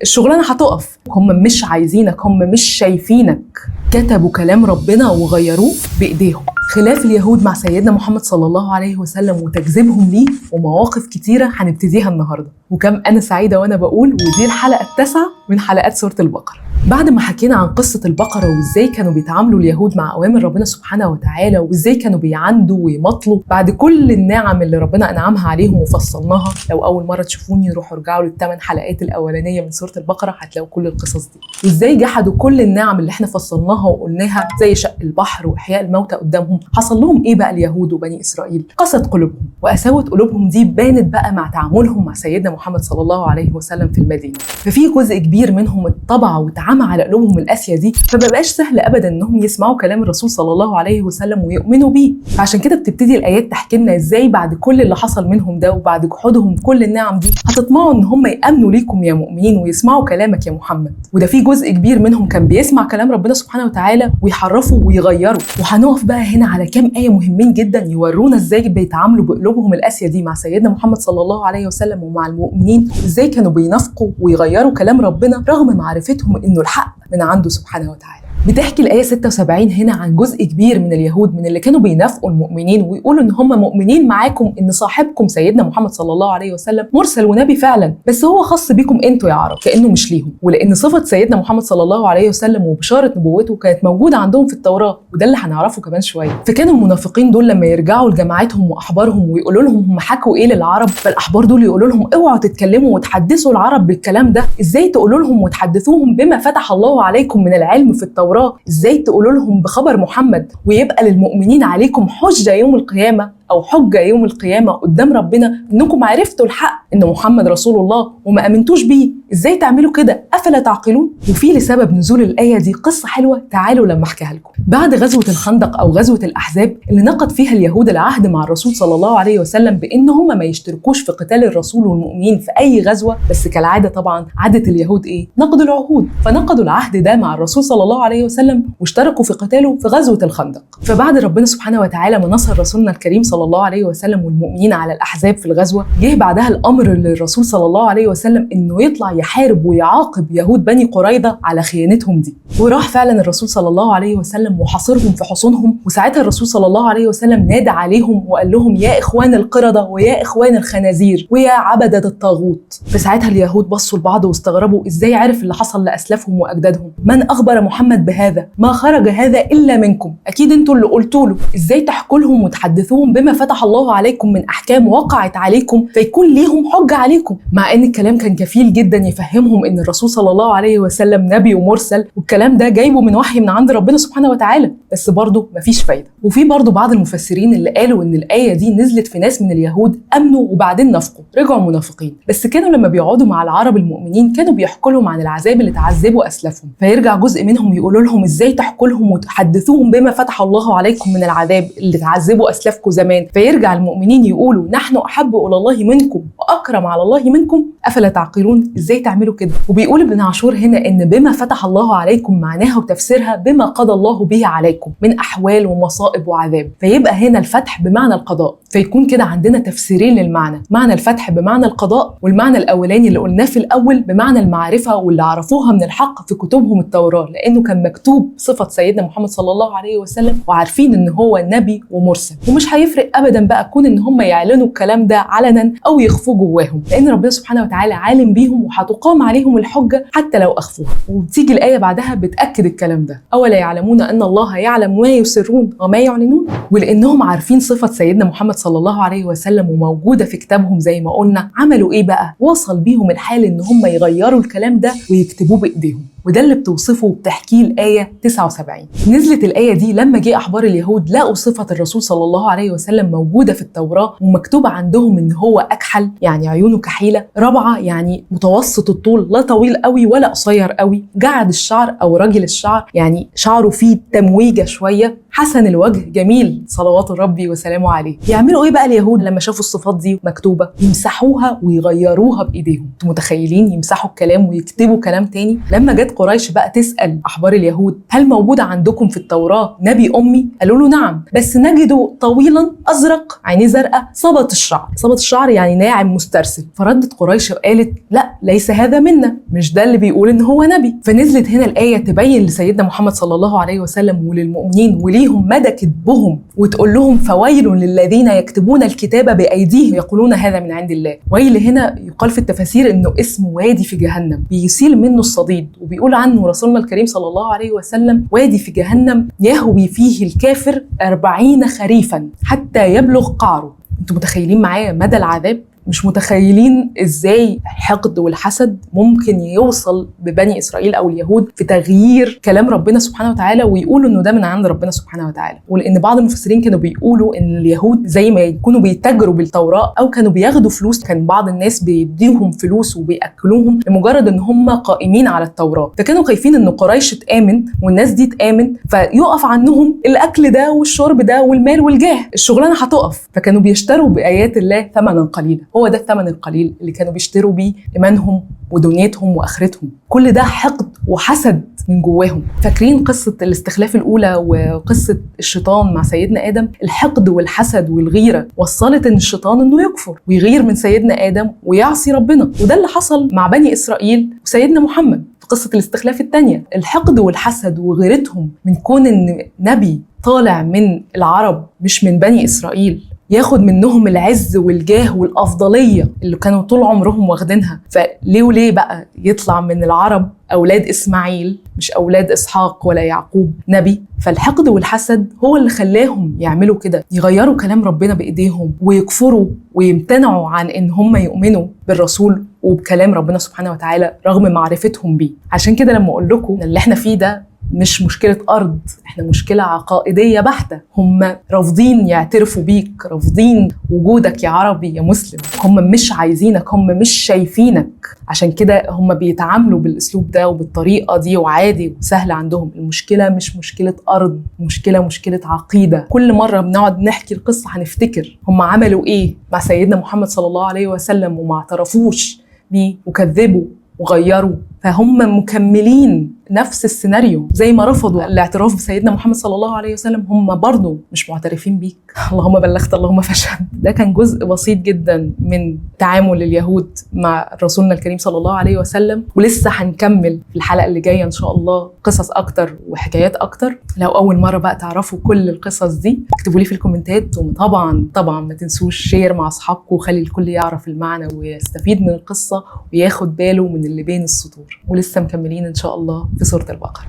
الشغلانة هتقف. هم مش عايزينك، هم مش شايفينك. كتبوا كلام ربنا وغيروه بايديهم. خلاف اليهود مع سيدنا محمد صلى الله عليه وسلم وتكذيبهم ليه ومواقف كتيرة هنبتديها النهارده. وكم انا سعيدة وانا بقول ودي الحلقة التاسعة من حلقات سورة البقرة. بعد ما حكينا عن قصة البقرة وازاي كانوا بيتعاملوا اليهود مع أوامر ربنا سبحانه وتعالى وازاي كانوا بيعندوا ويمطلوا بعد كل النعم اللي ربنا أنعمها عليهم وفصلناها، لو أول مرة تشوفوني روحوا ارجعوا للثمان حلقات الأولانية من سورة البقرة هتلاقوا كل القصص دي، وازاي جحدوا كل النعم اللي احنا فصلناها وقلناها زي شق البحر وإحياء الموتى قدامهم. حصل لهم إيه بقى اليهود وبني إسرائيل؟ قست قلوبهم، وقساوة قلوبهم دي بانت بقى مع تعاملهم مع سيدنا محمد صلى الله عليه وسلم في المدينة. ففي جزء كبير منهم اتطبع واتعمى على قلوبهم القاسية دي، فمبقاش سهل ابدا انهم يسمعوا كلام الرسول صلى الله عليه وسلم ويؤمنوا بيه. فعشان كده بتبتدي الايات تحكي لنا ازاي بعد كل اللي حصل منهم ده وبعد جحودهم كل النعم دي هتطمعوا ان هم يامنوا ليكم يا مؤمنين ويسمعوا كلامك يا محمد. وده في جزء كبير منهم كان بيسمع كلام ربنا سبحانه وتعالى ويحرفوا ويغيروا. وهنقف بقى هنا على كام ايه مهمين جدا يورونا ازاي بيتعاملوا بقلوبهم القاسية دي مع سيدنا محمد صلى الله عليه وسلم ومع المؤمنين، ازاي كانوا بينافقوا ويغيروا كلام ربنا رغم معرفتهم انه الحق من عنده سبحانه وتعالى. بتحكي الآية 76 هنا عن جزء كبير من اليهود من اللي كانوا بينافقوا المؤمنين ويقولوا إن هم مؤمنين معاكم إن صاحبكم سيدنا محمد صلى الله عليه وسلم مرسل ونبي فعلا، بس هو خاص بيكم انتوا يا عرب، كأنه مش ليهم. ولأن صفة سيدنا محمد صلى الله عليه وسلم وبشارة نبوته كانت موجودة عندهم في التوراة، وده اللي هنعرفه كمان شوية. فكانوا المنافقين دول لما يرجعوا لجماعتهم وأحبارهم ويقولوا لهم هم حكوا إيه للعرب، فالأحبار دول يقولوا لهم اوعوا تتكلموا وتحدثوا العرب بالكلام ده، إزاي تقولوا لهم وتحدثوهم بما فتح الله عليكم من العلم في التوراة، ازاي تقولوا لهم بخبر محمد ويبقى للمؤمنين عليكم حجة يوم القيامة او حجة يوم القيامة قدام ربنا انكم عرفتوا الحق ان محمد رسول الله وما امنتوش بيه، ازاي تعملوا كده، افلا تعقلون؟ وفي لسبب نزول الآية دي قصة حلوة تعالوا لما احكيها لكم. بعد غزوة الخندق او غزوة الاحزاب اللي نقض فيها اليهود العهد مع الرسول صلى الله عليه وسلم بان هم ما يشتركوش في قتال الرسول والمؤمنين في اي غزوة، بس كالعادة طبعا عادة اليهود ايه؟ نقضوا العهود. فنقضوا العهد ده مع الرسول صلى الله عليه وسلم واشتركوا في قتاله في غزوة الخندق. فبعد ربنا سبحانه وتعالى ما نصر رسولنا الكريم صلى الله عليه وسلم والمؤمنين على الاحزاب في الغزوة، جه بعدها الامر للرسول صلى الله عليه وسلم انه يطلع يحارب ويعاقب يهود بني قريظة على خيانتهم دي. وراح فعلا الرسول صلى الله عليه وسلم وحاصرهم في حصونهم، وساعتها الرسول صلى الله عليه وسلم نادى عليهم وقال لهم يا اخوان القردة ويا اخوان الخنازير ويا عبدة الطاغوت. فساعتها اليهود بصوا لبعض واستغربوا ازاي عرف اللي حصل لاسلافهم واجدادهم، من اخبر محمد بهذا؟ ما خرج هذا الا منكم، اكيد انتوا اللي قلتوا له، ازاي تحكوا لهم وتحدثوهم بما فتح الله عليكم من احكام وقعت عليكم فيكون ليهم حجه عليكم؟ مع ان الكلام كان كفيل جدا يفهمهم ان الرسول صلى الله عليه وسلم نبي ومرسل والكلام ده جايبه من وحي من عند ربنا سبحانه وتعالى، بس برضه مفيش فايده. وفي برضه بعض المفسرين اللي قالوا ان الايه دي نزلت في ناس من اليهود امنوا وبعدين نافقوا، رجعوا منافقين، بس كانوا لما بيقعدوا مع العرب المؤمنين كانوا بيحكوا لهم عن العذاب اللي تعذبوا اسلافهم، فيرجع جزء منهم يقولوا لهم ازاي تحكوا لهم وتحدثوهم بما فتح الله عليكم من العذاب اللي تعذبوا اسلافكم زمان، فيرجع المؤمنين يقولوا نحن احب الى الله منكم واكرم على الله منكم افلا تعقلون، ازاي تعملوا كده؟ وبيقول ابن عاشور هنا ان بما فتح الله عليكم معناها وتفسيرها بما قضى الله به عليكم من احوال ومصائب وعذاب، فيبقى هنا الفتح بمعنى القضاء، فيكون كده عندنا تفسيرين للمعنى، معنى الفتح بمعنى القضاء، والمعنى الاولاني اللي قلناه في الاول بمعنى المعرفة واللي عرفوها من الحق في كتبهم التوراة، لانه كان مكتوب صفة سيدنا محمد صلى الله عليه وسلم وعارفين ان هو نبي ومرسل، ومش هيفرق ابدا بقى كون ان هم يعلنوا الكلام ده علنا او يخفوه جواهم، لان ربنا سبحانه وتعالى عالم بيهم وهتقام عليهم الحجة حتى لو اخفوها. وبتيجي الايه بعدها بتاكد الكلام ده، اولا يعلمون ان الله يعلم ما يسرون وما يعلنون. ولانهم عارفين صفة سيدنا محمد صلى الله عليه وسلم وموجودة في كتابهم زي ما قلنا، عملوا ايه بقى؟ وصل بيهم الحال ان هم يغيروا الكلام ده ويكتبوه بايديهم، وده اللي بتوصفه وبتحكيه الآية 79. نزلت الآية دي لما جه أحبار اليهود لقوا صفة الرسول صلى الله عليه وسلم موجودة في التوراة ومكتوب عندهم إن هو أكحل يعني عيونه كحيلة، رابعة يعني متوسط الطول لا طويل قوي ولا قصير قوي، جعد الشعر أو رجل الشعر يعني شعره فيه تمويجة شوية، حسن الوجه جميل صلوات ربي وسلامه عليه. يعملوا ايه بقى اليهود لما شافوا الصفات دي مكتوبة؟ يمسحوها ويغيروها بايديهم. انتوا متخيلين يمسحوا الكلام ويكتبوا كلام تاني؟ لما جت قريش بقى تسأل أحبار اليهود هل موجود عندكم في التوراة نبي أمي؟ قالوا له نعم، بس نجده طويلا أزرق عينيه زرقاء صبط الشعر. صبط الشعر يعني ناعم مسترسل. فردت قريش وقالت لا، ليس هذا منا، مش ده اللي بيقول إن هو نبي. فنزلت هنا الآية تبين لسيدنا محمد صلى الله عليه وسلم وللمؤمنين وليهم مدى كذبهم، وتقول لهم فويل للذين يكتبون الكتاب بأيديهم يقولون هذا من عند الله. ويل هنا يقال في التفاسير إنه اسم وادي في جهنم بيسيل منه الصديد، وبيقول عنه رسولنا الكريم صلى الله عليه وسلم وادي في جهنم يهوي فيه الكافر 40 خريفا حتى يبلغ قعره. انتوا متخيلين معايا مدى العذاب؟ مش متخيلين ازاي الحقد والحسد ممكن يوصل ببني اسرائيل او اليهود في تغيير كلام ربنا سبحانه وتعالى ويقولوا انه ده من عند ربنا سبحانه وتعالى. ولان بعض المفسرين كانوا بيقولوا ان اليهود زي ما يكونوا بيتاجروا بالتوراة او كانوا بياخدوا فلوس، كان بعض الناس بيديهم فلوس وبياكلوهم لمجرد ان هم قائمين على التوراة، فكانوا خايفين ان قريش تآمن والناس دي تآمن فيقف عنهم الاكل ده والشرب ده والمال والجاه، الشغلانة هتقف. فكانوا بيشتروا بايات الله ثمنا قليلا. هو ده الثمن القليل اللي كانوا بيشتروا بيه إيمانهم ودنيتهم وآخرتهم. كل ده حقد وحسد من جواهم. فاكرين قصة الاستخلاف الأولى وقصة الشيطان مع سيدنا آدم؟ الحقد والحسد والغيرة وصلت إن الشيطان إنه يكفر ويغير من سيدنا آدم ويعصي ربنا، وده اللي حصل مع بني إسرائيل وسيدنا محمد في قصة الاستخلاف الثانية. الحقد والحسد وغيرتهم من كون إن نبي طالع من العرب مش من بني إسرائيل ياخد منهم العز والجاه والأفضلية اللي كانوا طول عمرهم واخدينها، فليه وليه بقى يطلع من العرب أولاد إسماعيل مش أولاد إسحاق ولا يعقوب نبي؟ فالحقد والحسد هو اللي خلاهم يعملوا كده، يغيروا كلام ربنا بإيديهم ويكفروا ويمتنعوا عن إن هم يؤمنوا بالرسول وبكلام ربنا سبحانه وتعالى رغم معرفتهم بيه. عشان كده لما أقول لكم اللي احنا فيه ده مش مشكلة أرض، احنا مشكلة عقائدية بحتة. هم رافضين يعترفوا بيك، رافضين وجودك يا عربي يا مسلم، هم مش عايزينك، هم مش شايفينك. عشان كده هم بيتعاملوا بالأسلوب ده وبالطريقة دي وعادي وسهل عندهم. المشكلة مش مشكلة أرض، مشكلة عقيدة. كل مرة بنقعد نحكي القصة هنفتكر هم عملوا إيه مع سيدنا محمد صلى الله عليه وسلم وما اعترفوش بيه وكذبوا وغيروا، فهم مكملين نفس السيناريو. زي ما رفضوا الاعتراف بسيدنا محمد صلى الله عليه وسلم هم برضو مش معترفين بيك. اللهم بلغت اللهم فاشهد. ده كان جزء بسيط جدا من تعامل اليهود مع رسولنا الكريم صلى الله عليه وسلم، ولسه هنكمل في الحلقة اللي جاية إن شاء الله قصص أكتر وحكايات أكتر. لو أول مرة بقى تعرفوا كل القصص دي اكتبوا لي في الكومنتات، وطبعا طبعا ما تنسوش share مع أصحابكم وخلي الكل يعرف المعنى ويستفيد من القصة وياخد باله من اللي بين السطور. ولسه مكملين إن شاء الله في سورة البقرة.